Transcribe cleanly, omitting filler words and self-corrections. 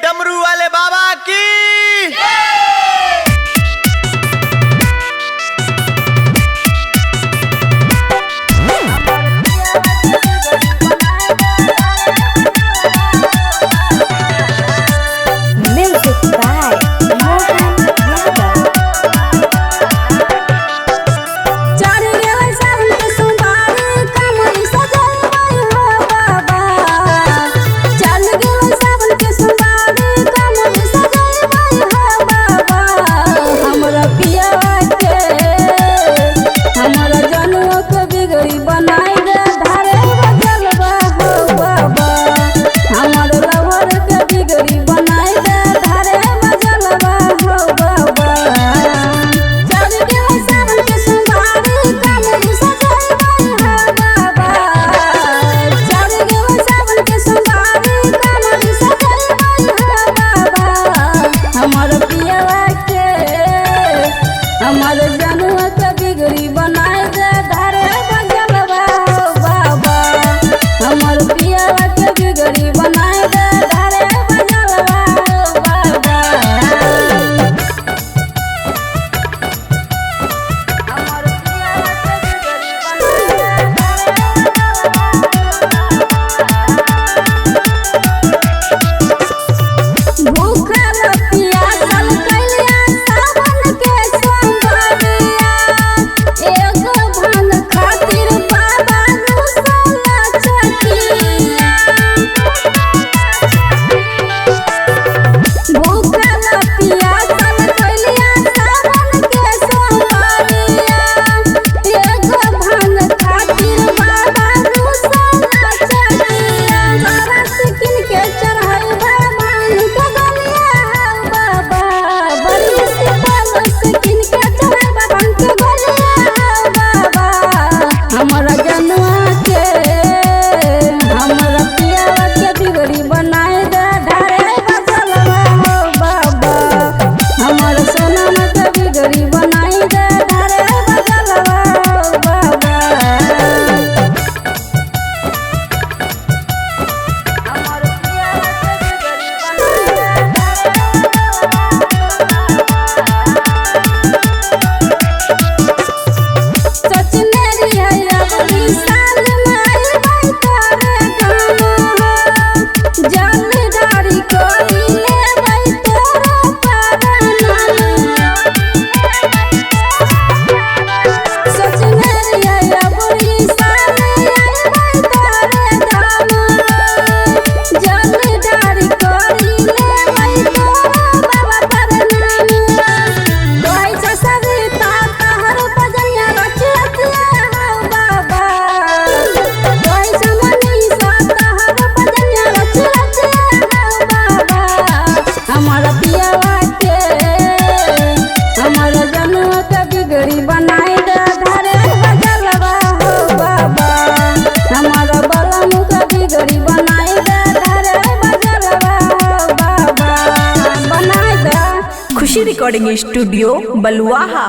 डमरू वाले बाबा की। Music by Mohan Yadav. चढ़ गेलै सावन के सोमवार, कमर सजैबै हो बाबा। चढ़ गेलै सावन के सोमवार, कमर सजैबै हो बाबा। हमरा पियवा के, हमरा जनुआ के बिगड़ी बनाइ दे धारे बजलबा हो बाबा। हमर लवर के बिगड़ी बनाइ दे धारे बजलबा हो बाबा। चढ़ गेलै सावन के सोमवार, कमर सजैबै हो बाबा। चढ़ गेलै सावन के सोमवार, कमर सजैबै हो बाबा। हमर पियवा के, हमर जनुआ के बिगड़ी बनाइ दे धारे बजलबा हो बाबा। हमर पियवा के बिगड़ी बनाइ दे धारे बजलबा हो बाबा। हमर पियवा के बिगड़ी बनाइ दे धारे बजलबा हो। भूखल पियासल कैलिया सावन के सोमवारिया, एगो भांग खातिर बाबा रुसला चकिया। भूखल पियासल कैलिया सावन के सोमवारिया, एगो भांग खातिर बाबा रुसला चकिया। बाबा से किन के चढ़ैबा भांग के गोलिया हो बाबा। बड़ी से पालो से किन के चढ़ैबा भांग के गोलिया हो बाबा। हमरा जनुआ के, हमरा पियवा के बिगड़ी बनाइ दे ढारे बजलवा हो बाबा। हमर सोनमा के बिगड़ी बनाइ दे ढारे बजलवा हो बाबा। हमर पियवा के बिगड़ी बनाइ दे ढारे बजलवा सोचने रहियै अबरी साल में अइबै तोरे गाम हो। जल ढारी करी लेबै तोरो परनाम। सोचने रहियै अबरी साल अइबै तोरे धाम हो। जल ढारी करी लेबै तोरो बाबा परनाम। कहै छै सविता तोहर भजनिया रच रचिया हो बाबा। कहै छै मनीषा तोहर भजनिया रच रचिया हो बाबा। हमर पियवा के, हमर जनुआ के बिगड़ी बनाइ दे धारे बजलवा हो बाबा। हमर बलम के बिगड़ी बनाइ दे धारे बजलवा हो बाबा। बनाइ दे। खुशी रिकॉर्डिंग स्टूडियो बलुआहा।